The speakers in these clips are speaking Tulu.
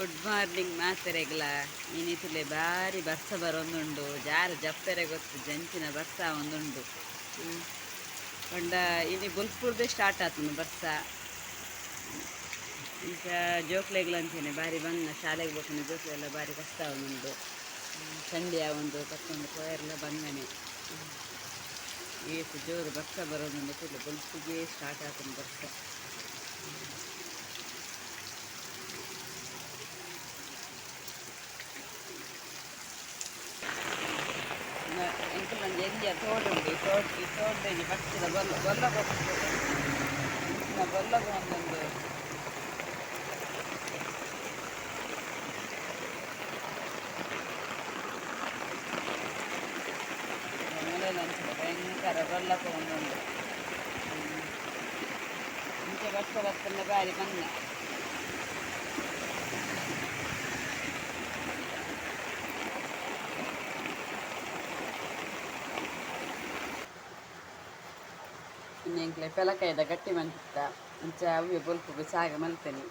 Good morning ಮಾತೆರೆಗ್ಲ. ಇನಿತುಲೆ ಬಾರಿ ಬರ್ಸ ಬರೊಂದುಂಡು, ಜಾರು ಜಪ್ಪೆರೆ ಗೊತ್ತು ಜಂಚಿನ ಬರ್ಸ ಒಂದುಂಡು. ಪಂಡ ಇನಿ ಬೊಲ್ಪುರ್ದೆ ಸ್ಟಾರ್ಟ್ ಆತುಂಡು ಬರ್ಸ. ಇಂಚ ಜೋಕ್ಲೆಗ್ಲ ಅಂಚೆನೆ ಬಾರಿ ಬಂಗ, ಶಾಲೆಗ್ ಪೋಪುನ ಜೋಕ್ಲೆಲ್ಲ ಬಾರಿ ಕಷ್ಟ ಆವೊಂದುಂಡು. ಚಂಡಿ ಆವೊಂದು ಪತ್ತೊಂದು ಪೋಯೆರ್ಲ ಬಂಗನೆ. ಏತ್ ಜೋರು ಬರ್ಸ ಬರೊಂದುಂಡು ತೂಲೆ, ಬೊಲ್ಪುಗೆ ಸ್ಟಾರ್ಟ್ ಆತುಂಡು ಬರ್ಸ. ಎಂಕುಲೊಂಜಿ ಎಲ್ಯ ತೋಡುಂಡು. ಈ ತೋಡು, ಈ ತೋಡ್ದ ಪಚ್ಚಿದ ಬೊಲ್ಲ ಬೊಲ್ಲ ಬೊಕ್ಕ ಬೊಲ್ಲ ಒಂದೊಂದು ಅಂಚಿನ ಭಯಂಕರ ಬೊಲ್ಲ ಪೋವೊಂದುಂಡು. ಇಂಚ ಬರ್ಸ ಬತ್ತಂಡ ಬಾರಿ ಬಂಗ. ಎಂಕ್ಲೆ ಪೆಲಕಾಯಿದ ಗಟ್ಟಿ ಮಂತಿತ್ತ, ಅಂಚ ಅವ್ವೆ ಬೊಲ್ಪುಗು ಸಾಗ ಮಲ್ತೇನೆ.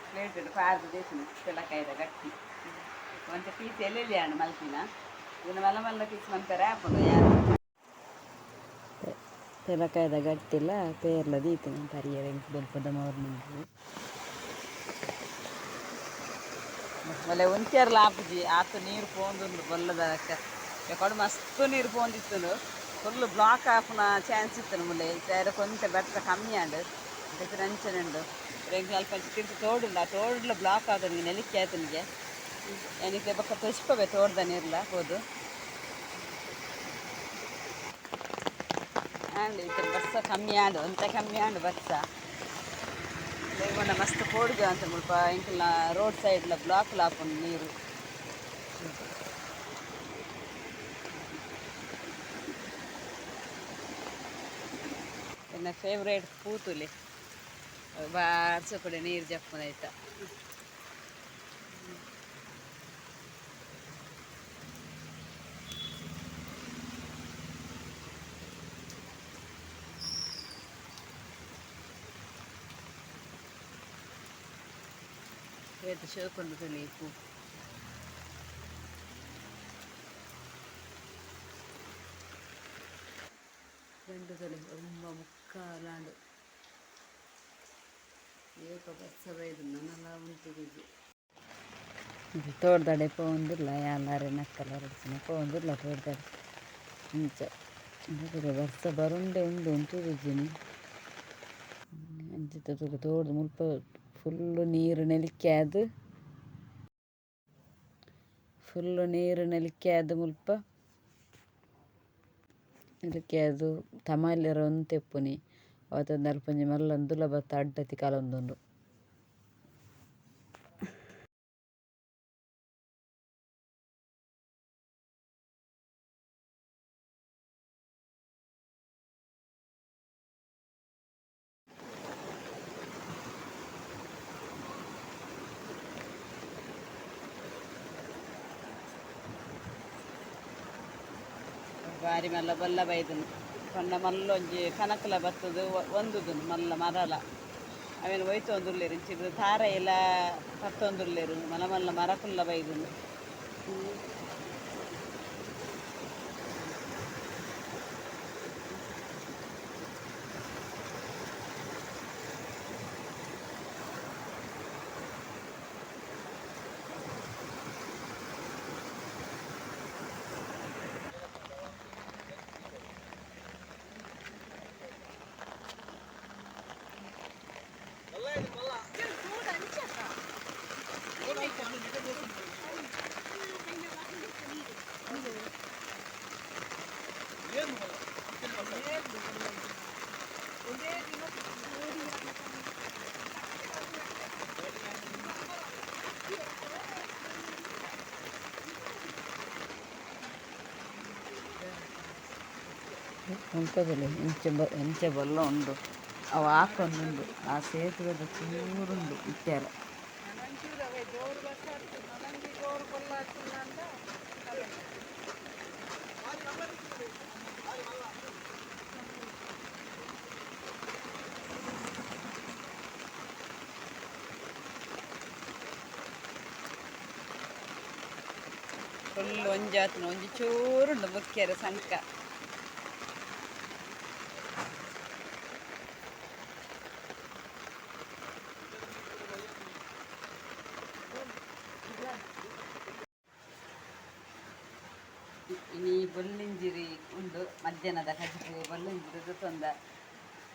ಪ್ಲೇಟ್ ಪಾರ್ದ್ ದೀತಿನಿ ಪೆಲಕಾಯಿದ ಗಟ್ಟಿ. ಒಂತೆ ಪೀಸ್ ಎಲ್ಲೆಲ್ಲಿ ಆಂಡ್ ಮಲ್ತಿನ, ಇದನ್ನ ಮಲ್ಲ ಮಲ್ಲ ಪೀಸ್ ಮಲ್ಪೆರೆ ಆಪುಂಡು ಯಾನ್. ಪೆಲಕಾಯಿದ ಗಟ್ಟಿಲ ಪೇರ್ಲ ದೀತಿನಿ ಪರಿಯೆರೆ ಬೊಲ್ಪುದ ಮಾರ್ನಿಂಗ್. ಒಲೆ ಉಂತ್ಯರ್ಲ ಆಪುಜಿ, ಆತ್ ನೀರು ಪೋಂದುಂಡು. ಬೊಲ್ಲದ ಎಕಡೆ ಮಸ್ತ್ ನೀರು ಪೋಂದಿತ್ತುಂಡು, ಫುಲ್ ಬ್ಲಾಕ್ ಆಪುನ ಚಾನ್ಸ್ ಇತ್ತು ಮುಲ್ಲೆ. ಇತ್ತೆ ಕೊಂಚ ಬರ್ಸ ಕಮ್ಮಿ ಆಂಡ್, ಇತ್ತೆ ಅಂಚನೆ ಉಂಡು. ಎಂಕ್ ಅಲ್ಪ ತಿರ್ತು ತೋಡುಂಡು, ಆ ತೋಡುಲ ಬ್ಲಾಕ್ ಆತನಿಗೆ, ನೆಲಿಕ್ಕೆ ಆತನಿಗೆ. ಏನಕ್ಕೆ ಬೊಕ್ಕ ತೊಚ್ಪವೆ ತೋಡ್ದ ನೀರ್ಲ ಪೋದು. ಆಂಡ್ ಇತ್ತೆ ಬರ್ಸ ಕಮ್ಮಿ ಆಂಡ್, ಒಂತೆ ಕಮ್ಮಿ ಆಂಡ್ ಬರ್ಸ. ಲೇಗೊಂಡ ಮಸ್ತ್ ಪೋಡುಗೆ ಅಂತ ಮುಲ್ಪ ಎಂಕಲ್ನ ರೋಡ್ ಸೈಡ್ಲ ಬ್ಲಾಕ್ಲ ಆಪುಂಡು ನೀರು. ಎನ್ನ ಫೇವ್ರೇಟ್ ಪೂತುಲೆ ಬಾರ್ಸ ಕಡೆ ನೀರು ಜಪ್ಪುನ ಐತ. ಏತ್ ಶೋಕುಂಡು ತುಲಿ ಪೂ. రెండు ತುಲಿ ತುಂಬ ಮುಕ್ಕಾಲಾಂಡ್. ಏಪ ಬರ್ಸ ಬೈದು ನನಲ ಉಂತುದಿಜಿ. ತೋಡ್ದಡೆ ಪೋವೊಂದುಲ್ಲ, ಯಾನ್ಲಾರೆ ನಕ್ಕಲ ರಡ್ಸಿನ ಪೋವೊಂದುಲ್ಲ ತೋಡ್ದಡೆ. ಇಂಚ ಬರ್ಸ ಬರುಂಡೆ ಉಂಡು ಉಂತುದಿಜ್ಜಿನಿ. ಅಂಚಿತ ತೂಕ ತೋಡ್ದು ಮುಲ್ಪ ಫುಲ್ಲು ನೀರು ನೆಲಿಕೆ ಆದ್, ಫುಲ್ಲು ನೀರು ನೆಲಿಕೆ ಆದ್, ಮುಲ್ಪ ನೆಲಿಕೆ ಆದ್ ತಮಾಲೆರ್ ಒಂತೆ ಉಪ್ಪುನಿ. ಅವತ್ತೊಂದು ಅಲ್ಪ ಒಂಜಿ ಮಲ್ಲ ಉಂದುಲ ಬತ್ತ್ ಅಡ್ಡತಿ ಕಲೊಂದುಂಡು. ಬಾರಿ ಮಲ್ಲ ಬೊಲ್ಲ ಬೈದುಂಡು. ಪಂಡ ಮಲ್ಲ ಒಂಜಿ ಕನಕುಲ ಬತ್ತುದು ಒಂದುದುಂಡು ಮಲ್ಲ ಮರಲ. ಅವೆನ್ ಒಯ್ತೊಂದುಲ್ಲೆರ್, ಇಂಚಿರ್ದ್ ತಾರಯಿಲ ಪತ್ತೊಂದುಲ್ಲೆರ್. ಮಲ್ಲ ಮಲ್ಲ ಮರಕುಲ್ಲ ಬೈದುಂಡು. ಮುಲ್ಪದಲೆ ಇಂಚ ಎಂಚ ಬೊಲ್ಲ ಉಂಡು, ಅವು ಆಕೊಂದುಂಡು. ಆ ಸೇತುವೆದ ಚೂರುಂಡು ಇತ್ಯಾರ. ಫುಲ್ ಒಂಜಾತನ ಒಂಜಿ ಚೂರುಂಡು ಮುಖ್ಯರ ಸಂಕ. ಇನಿ ಬೊಲ್ಲಿಂಜಿರಿ ಉಂಡು ಮಧ್ಯಾಹ್ನದ ಕಜಿಪು ಬೊಲ್ಲಿಂಜಿರಿ ತೊಂದ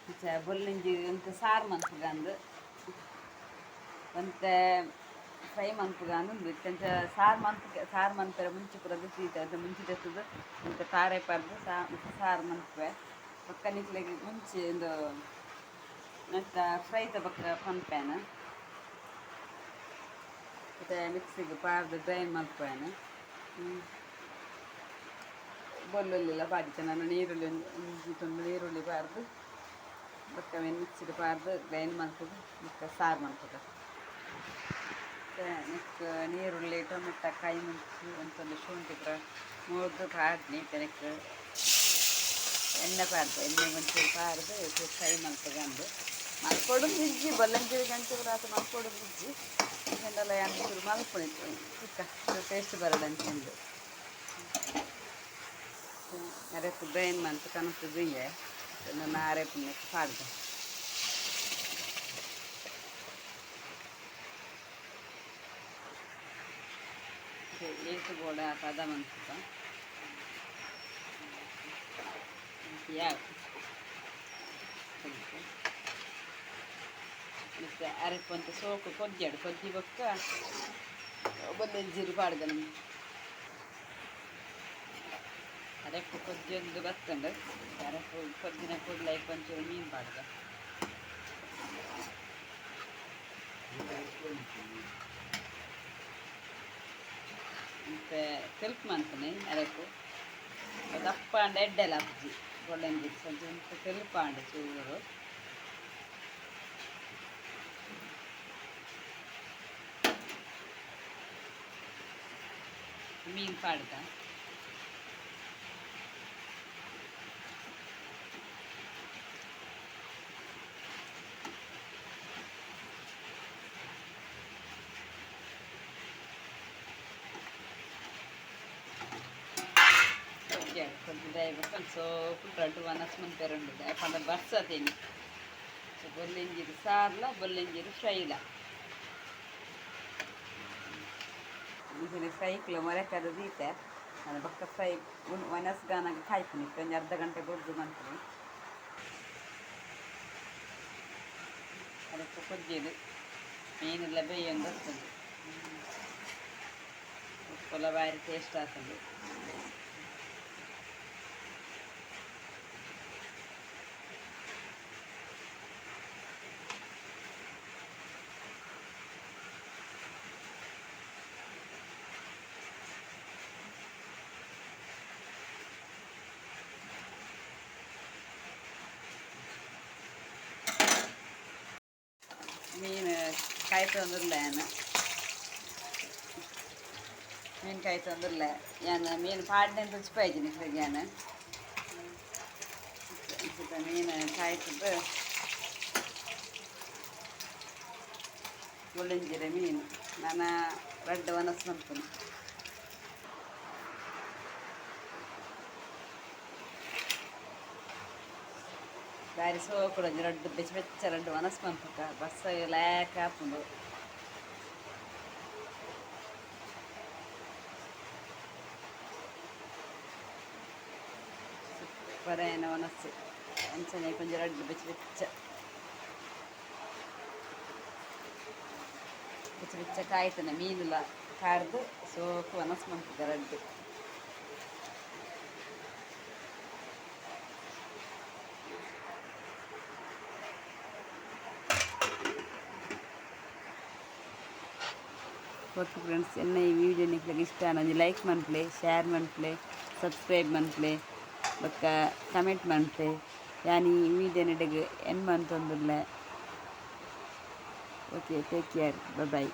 ಇಂಚ ಬೊಲ್ಲಿಂಜಿರಿ ಒಂತೆ ಸಾರು ಮನ್ಪುಗಂದು ಒಂತೆ ಫ್ರೈ ಮನ್ಪುಗಂದು ಉಂಡು. ಇತ್ತಂಚ ಸಾರು ಮನ್ಪು ಸಾರು ಮನ್ಪೆರೆ ಮುಂಚಿ ಪೂರ ದೆತ್ತ್ ಅದು ಮುಂಚಿ ದೆತ್ತದು ಒಂತೆ ತಾರೆ ಪರ್ದು ಸಾರು ಮನ್ಪುವೆ. ಬೊಕ್ಕ ನಿಕ್ಲೆಗ್ ಮುಂಚಿ ಉಂದು ನೆತ್ತ ಫ್ರೈತ ಬೊಕ್ಕ ಪನ್ಪೇನ ಮತ್ತೆ ಮಿಕ್ಸಿಗೆ ಪಾರ್ದು ಗ್ರೈಂಡ್ ಮನ್ಪುವೇನು. ಬೊಲ್ಲುಳ್ಳಿಲ ಪಾಡಿತೆ ನಾನು ನೀರುಳ್ಳಿ ಒಂಜಿ ತುಂಡು ನೀರುಳ್ಳಿ ಪಾರ್ದು ಬೊಕ್ಕ ಅವೆನ್ ಮಿಕ್ಸಿಡ್ ಪಾರ್ದು ಗ್ರೈಂಡ್ ಮಲ್ಪುದು ಬೊಕ್ಕ ಸಾರು ಮಲ್ಪುದು. ನೆಕ್ಕ್ ನೀರುಳ್ಳಿ ಟೊಮೆಟೊ ಕಾಯಿ ಮುಂಚಿ ಒಂತೊಂದು ಶುಂಠಿ ಪೂರ ಮೂರ್ದು ಪಾಡ್ನಿ. ನೆಕ್ಕ್ ಎಣ್ಣೆ ಪಾಡ್ದು ಎಣ್ಣೆ ಒಂಚೂರು ಪಾಡ್ದು ಫ್ರೈ ಮಲ್ಪುಗಂದು ಮಲ್ಪೊಡು ಇಜ್ಜಿ ಬೊಲ್ಲಂಜಿರಿ ಗಂಟೆ ಪೂರ ಆತ ಮಲ್ಪೊಡು ಇಜ್ಜಿ ಎಂಡಲ ಯಾನ್ ಚೂರು ಮಲ್ಪುನಿ ಚಿಕ್ಕ ಟೇಸ್ಟ್ ಬರಡಂಚಂದು. ಅರೆಪು ಗ್ರೈಂಡ್ ಮಂತ್ ಕನಸು ದುಯ್ಯೆ ನನ್ನ ಅರೆಪು ನೆಕ್ ಪಾಡ್ದೆ. ಏತು ಬೋಡ ಪದ ಮನ್ಪುಗ ಯಾವ ಮತ್ತು ಅರೆಪು ಅಂತ ಸೋಕು ಕೊಜ್ಜಾಡು ಕೊಜ್ಜಿ ಬೊಕ್ಕ ಬೊಲ್ಲೆಂಜಿರಿ ಪಾಡ್ದ ನಮ್ಗೆ ಅರೆಪು ಕೊಜ್ಜೊಂದು ಬತ್ತಂಡು. ಅರೆಪು ಕೊಜ್ಜಿನ ಕೂಡಲೇ ಒಂಚೂರು ಮೀನು ಪಾಡ್ದ. ಮತ್ತು ತೆಲ್ಪು ಮನ್ಪುನಿ ಅರೆಪು ದಪ್ಪ ಅಂಡ ಎಡ್ಡೆಲ ಅಪ್ಜಿ ಬೊಲ್ಲೆಂಜಿರಿ ಒಂಚೂರು ಒಂತೆ ತೆಲ್ಪು ಆಂಡ್ ಚೂರು. ಮೀನು ಪಾಡ್ದ ಕೊಜ್ಜಾಡು ಕೊಜ್ಜಿದಾಯ ಬೊಕ್ಕ ಸೋಪು ರಡ್ಡ್ ವನಸ್ ಮನ್ಪೆರೆ ಉಂಡು ಪಂಡ ಬರ್ಸತೇನಿ. ಸೊ ಬೊಲ್ಲೆಂಜಿರಿ ಸಾರ್ಲ ಬೊಲ್ಲೆಂಜಿರಿ ಫ್ರೈಲ ಇಂಚನೆ ಫ್ರೈಕ್ಲ ಮೊರೆಕದ ದೀತೆ ನಾನು ಬೊಕ್ಕ ಫ್ರೈ ವನಸ್ ಗಾನಾಗ ಕಾಯ್ಪುನಿ ಒಂಜಿ ಅರ್ಧ ಗಂಟೆ ಬೊಡ್ದು ಮನ್ಪುನಿ. ಅದಕ್ಕೆ ಕೊಜ್ಜಿದು ಮೀನೆಲ್ಲ ಬೇಯೊಂದು ಬರ್ತದೆ ಉಪ್ಪುಲ ಬಾರಿ ಟೇಸ್ಟ್ ಆಗ್ತದೆ. ಮೀನು ಕಾಯ್ತೊಂದುಲ್ಲ ಯಾನ್ ಮೀನು ಕಾಯ್ತೊಂದುಲ್ಲ ಯಾನ್ ಮೀನು ಪಾಡ್ನೆ ತುಚ್ಪಾಯ್ಜಿ ನಿಕ್ಲೆಗ್ ಯಾನ್ ಮೀನು ಕಾಯ್ತದ್ದು ಮುಳ್ಳಿಂಜಿರೆ ಮೀನು ನಾನ ರಡ್ಡ್ ವನಸ್ ಮನ್ಪುನಿ. ಬಾರಿ ಸೋಕುಡು ಒಂಜಿ ರಡ್ಡ್ ಬೆಚ್ಚ ಬೆಚ್ಚ ರಡ್ಡ್ ವನಸ್ ಮನ್ಪುಕ ಬರ್ಸ ಲಾಯ್ಕ್ ಆಪುಂಡು. ಸೂಪರ್ ಆಯಿನ ವನಸ್ಸು ಅಂಚನೆ ಒಂಜಿ ರಡ್ಡ್ ಬೆಚ್ಚ ಬೆಚ್ಚ ಬೆಚ್ಚ ಬೆಚ್ಚ ಕಾಯ್ತನ ಮೀನುಲ ಕಾರ್ದು ಸೋಕು ವನಸ್ ಮನ್ಪುಕ ರಡ್ಡ್. ಓಕೆ ಫ್ರೆಂಡ್ಸ್, ಎನ್ನ ಈ ವಿಡಿಯೋ ನಿಕ್ಲೆಗ್ ಇಷ್ಟ ಒಂಜಿ ಲೈಕ್ ಮನ್ಪುಲೆ, ಶೇರ್ ಮನ್ಪುಲೆ, ಸಬ್ಸ್ಕ್ರೈಬ್ ಮನ್ಪುಲೆ ಬೊಕ್ಕ ಕಮೆಂಟ್ ಮನ್ಪುಲೆ. ಯಾನ್ ಈ ವಿಡಿಯೋ ನೆಡೆಗ್ ಎನ್ ಮಂತೊಂದುಲ್ಲೆ. Okay, take care, bye.